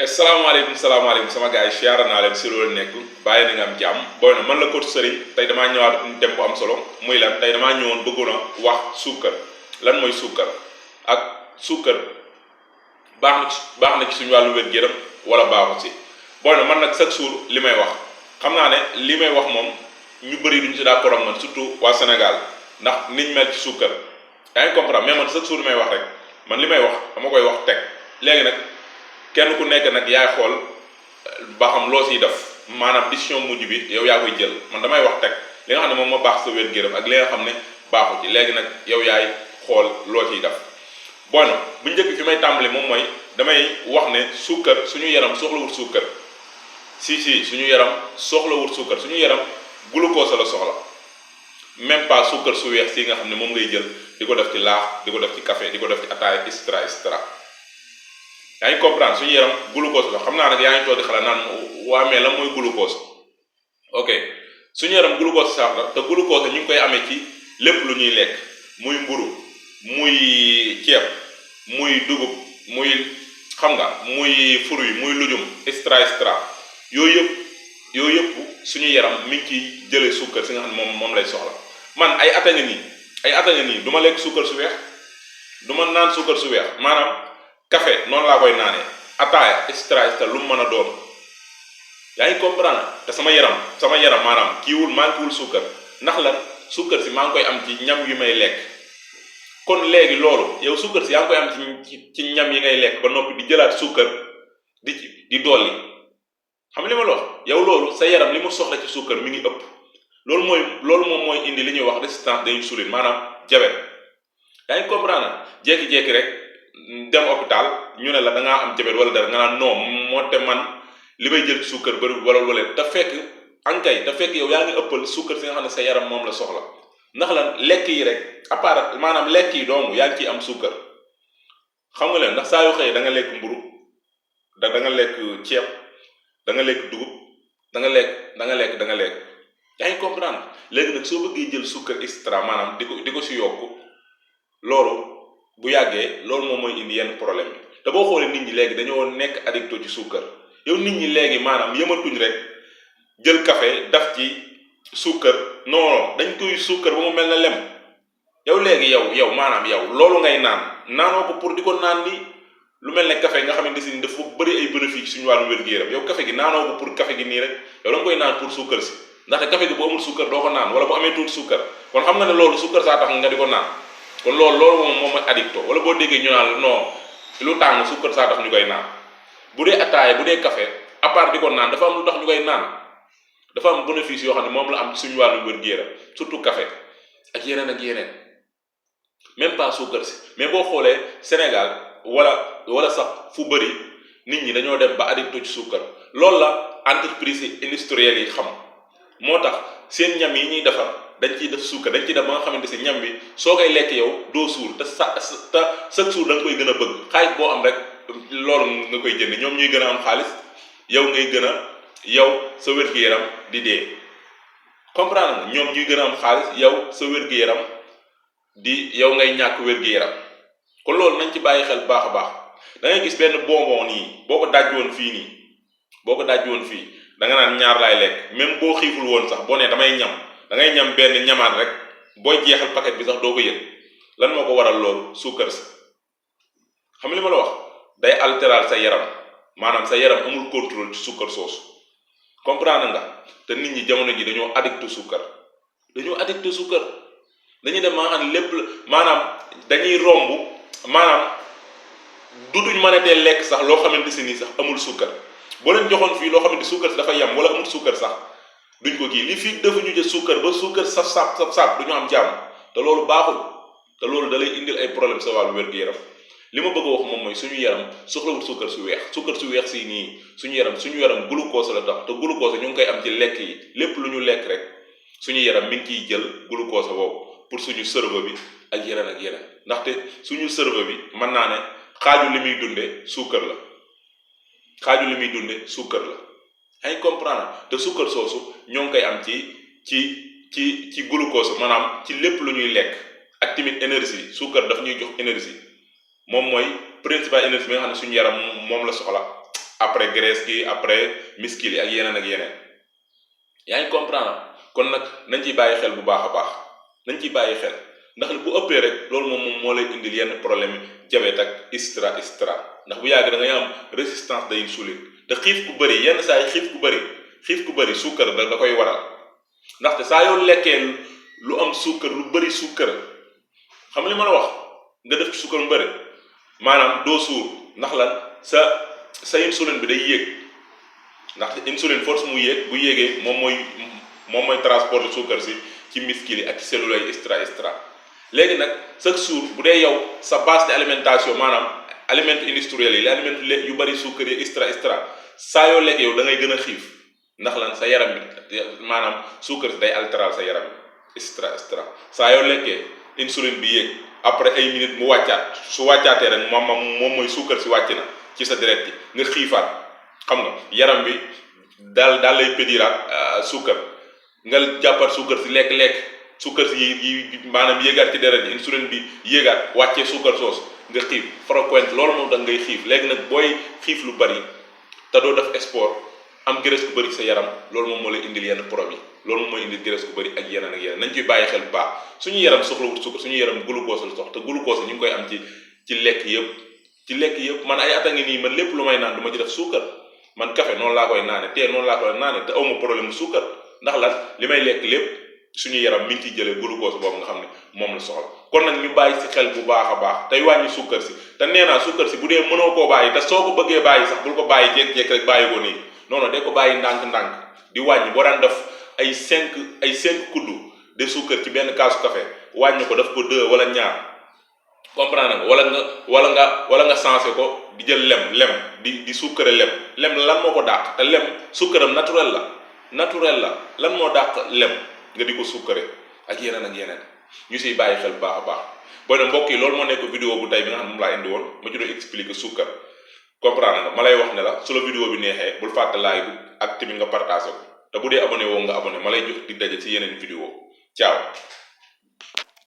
salaamaaleykum sama gars yi siyaara naa leen si loolu nekk bàyyi na nga am jàmm booy na man la coach Serigne tey damaa ñëwaat thème bu am solo muy lan tey damaa ñëwoon bëggoon a wax suukar lan mooy suukar ak suukar baax na ci suñu wàllu wér-gu-yaram wala baaxu si booy na man nag chaque jour li may wax xam naa ne li may wax moom ñu bëri duñ si d'accord ak man surtout waa Sénégal ndax niñ mel ci suukar yaa ngi comprendre mais man chaque jour li may wax rek man li may wax dama koy wax teg léegi nag kenn ku nekk nag yaay xool ba xam loo siy def maanaam décision mujj bi yow yaa koy jël man damay wax teg li nga xam ne moom ma baax sa wér-gu-yaram ak li nga xam ne baaxu ci léegi nag yow yaay xool loo ciy def bon bu njëkk fi may tàmbali moom mooy damay wax ne suukar suñu yaram soxlawul suukar si suñu yaram soxlawul suukar suñu yaram glucose la soxla même pas suukar su weex si nga xam ne moom ngay jël di ko def ci laax di ko def ci café di ko def ci ataaya et cetera yaa ngi comprendre suñu yaram glucose la xam naa nag yaa ngi toog di xalaat naan waa mais lan mooy glucose ok suñu yaram glucose sax la te glucose ñu ngi koy amee ci lépp lu ñuy lekk muy mburu muy ceeb muy dugub muy xam nga muy fruit muy lujum et cetera yooyu yëpp suñu yaram mi ngi ciy jëlee suukar si nga xam ne moom lay soxla man ay at a nga nii du ma lekk suukar su weex du ma naan suukar su weex maanaam café noonu laa koy naanee ataaya et cetera lu mu mën a doon yaa ngi comprendre te sama yaram maanaam manquéwul suukar ndax lan suukar si maa ngi koy am ci ñam yu may lekk kon léegi loolu yow suukar si yaa ngi koy am ci ñam yi ngay lekk ba noppi di jëlaat suukar di dolli xam li ma la wax yow loolu sa yaram li mu soxla ci suukar mi ngi ëpp loolu moom mooy indi li ñuy wax résistance d'insuline maanaam diabète yaa ngi comprendre jékki-jékki rek dem hôpital ñu ne la da ngaa am diabète wala dara nga naan non moo te man li may jël suukar bëri wala te fekk yow yaa ngi ëppal suukar si nga xam ne sa yaram moom la soxla ndax lan lekk yi rek à part maanaam lekk yi doomu yaa ngi ciy am suukar xam nga leen ndax saa yoo xëyee da nga lekk mburu da nga lekk ceeb da nga lekk dugub da nga lekk yaa ngi comprendre léegi nag soo bëggee jël suukar extra maanaam di ko si yokku loolu bu yàggee loolu moom mooy indi yenn problème bi te boo xoolee nit ñi léegi dañoo nekk addicto ci suukar yow nit ñi léegi maanaam yëmatuñ rek jël café daf ci suukar non dañ koy suukar ba mu mel na lem yow léegi yow maanaam yow loolu ngay naanoo ko pour di ko naan ni lu mel ne café nga xamante ni dafa bëri ay bénéfice suñu wàllu wér-gu-yaram yow café gi naanoo ko pour café gi nii rek yow da nga koy naan pour suukar si ndaxte café gi bu amul suukar doo ko naan wala bu amee tuuti suukar kon xam nga ne loolu suukar saa tax nga di ko naan kon loolu moom mooy addicto wala boo déggee ñu naan non lu tàng suukar saa tax ñu koy naan bu dee ataaya bu dee café à part di ko naan dafa am lu tax ñu koy naan dafa am bénéfice yoo xam ne moom la am suñu wàllu wér-gu-yaram surtout café ak yeneen même pas suukar si mais boo xoolee Sénégal wala sax fu bëri nit ñi dañoo dem ba addicto ci suukar loolu la entreprise industrielle yi xam moo tax seen ñam yi ñuy defar dañ ciy def suukar dañ ciy def ba nga xamante si ñam bi soo koy lekk yow doo suur te chaque jour da nga koy gën a bëgg xaalis boo am rek loolu nga koy jënd ñoom ñuy gën a am xaalis yow ngay gën a sa wér-gu-yaram di dee comprendre nga ñoom ñuy gën a am xaalis yow sa wér-gu-yaram yow ngay ñàkk wér-gu-yaram kon loolu nañ ci bàyyi xel baax a baax da ngay gis benn bonbon nii boo ko dajji woon fii da nga naan ñaar laay lekk même boo xiiful woon sax boo nee damay ñam da ngay ñam benn ñamaat rek booy jeexal paquet bi sax doo ko yëg lan moo ko waral loolu suukar si xam nga li ma la wax day altéral sa yaram maanaam sa yaram amul contrôle ci suukar soosu comprendre nga te nit ñi jamono ji dañoo addicté suukar dañuy dem maa xam ne lépp maanaam dañuy romb maanaam duduñ mën a dee lekk sax loo xamante si nii sax amul suukar boo leen joxoon fii loo xamante suukar si dafa yem wala amul suukar sax duñ ko kii li fii dafa ñu jël suukar ba suukar saf du ñu am jàmm te loolu baaxul te loolu da lay indil ay problème sa wàllu wér-gu-yaram li ma bëgg a wax moom mooy suñu yaram soxlawul suukar su weex si nii suñu yaram glucose la tax te glucose ñu ngi koy am ci lekk yi lépp lu ñu lekk rek suñu yaram mi ngi ciy jël glucose boobu pour suñu cerveau bi ak yeneen ndaxte suñu cerveau bi mën naa ne xaaju li muy dunde suukar la ay comprendre te suukar soosu ñoo ngi koy am ci glucose maanaam ci lépp lu ñuy lekk ak tamit énergie suukar daf ñuy jox énergie moom mooy principal énergie bi nga xam ne suñu yaram moom la soxla après graisse gi après muscle yi ak yeneen yaa ngi comprendre kon nag nañ ciy bàyyi xel bu baax a baax nañ ciy bàyyi xel ndax bu ëppee rek loolu moom moo lay indil yenn problème diabète ak extra ndax bu yàgg da ngay am résistance de insuline te xiif ku bëri yenn saa yi xiif ku bëri suukar da koy waral ndaxte saa yoo lekkee lu am suukar lu bëri suukar xam li ma la wax nga def ci suukar mu bëri maanaam doo suur ndax lan sa insuline bi day yéeg ndax insuline force mu yéeg bu yéegee moom mooy transporter suukar si ci muscle yi ak ci cellules yi extra léegi nag chaque jour bu dee yow sa base de alimentation maanaam aliments industriels yi les aliments yu bëri suukar yi extra saa yoo lekk yow da ngay gën a xiif ndax lan sa yaram bi maanaam suukar si day altéral sa yaram bi extra saa yoo lekkee insuline bi yéeg après ay minutes mu wàccaat su wàccaatee rek moom mooy suukar si wàcc na ci sa deret gi nga xiifaat xam nga yaram bi daal lay pédiraat suukar nga jàppat suukar si lekk suukar si yi maanaam yéegaat ci deret gi insuline bi yéegaat wàccee suukar soos nga xiif fréquent loolu moom tax ngay xiif léegi nag booy xiif lu bari te doo def sport am graisse ku bëri sa yaram loolu moom moo lay indil yenn problème loolu moom mooy indil graisse ku bëri ak yeneen nañ ciy bàyyi xel bu baax suñu yaram soxlawut suukar suñu yaram glucose la sox te glucose ñu ngi koy am ci lekk yëpp man ay at a ngi nii man lépp lu may naan du ma ci def suukar man café noonu laa koy naane tee noonu laa koy naane te awma problème suukar ndax lan li may lekk lépp suñu yaram mi ngi ciy jëlee glucose boobu nga xam ne moom la soxla kon nag ñu bàyyi si xel bu baax a baax tey wàññi suukar si te nee naa suukar si bu dee mënoo koo bàyyi te soo ko bëggee bàyyi sax bul ko bàyyi jékki-jékki rek bàyyi ko nii non de ko bàyyi ndànk-ndànk di wàññi boo daan def ay 5 kuddu de suukar ci benn kaasu café wàññi ko daf ko 2 wala ñaar comprendre nga wala nga sensé ko di jël lem di suukare lem lan moo ko dàq te lem suukaram naturel la lan moo dàq lem nga di ko suukare ak yeneen ñu siy bàyyi xel baax a baax booy na mbokk yi loolu moo nekk vidéo bu tey bi nga xam ne moom laa indi woon ma ci doon expliquer suukar comprendre nga ma lay wax ne la su la vidéo bi neexee bul fàtte like ak tamit nga partagé ko te bu dee abonné woo nga abonné ma lay jox di daje ci yeneen vidéo ciao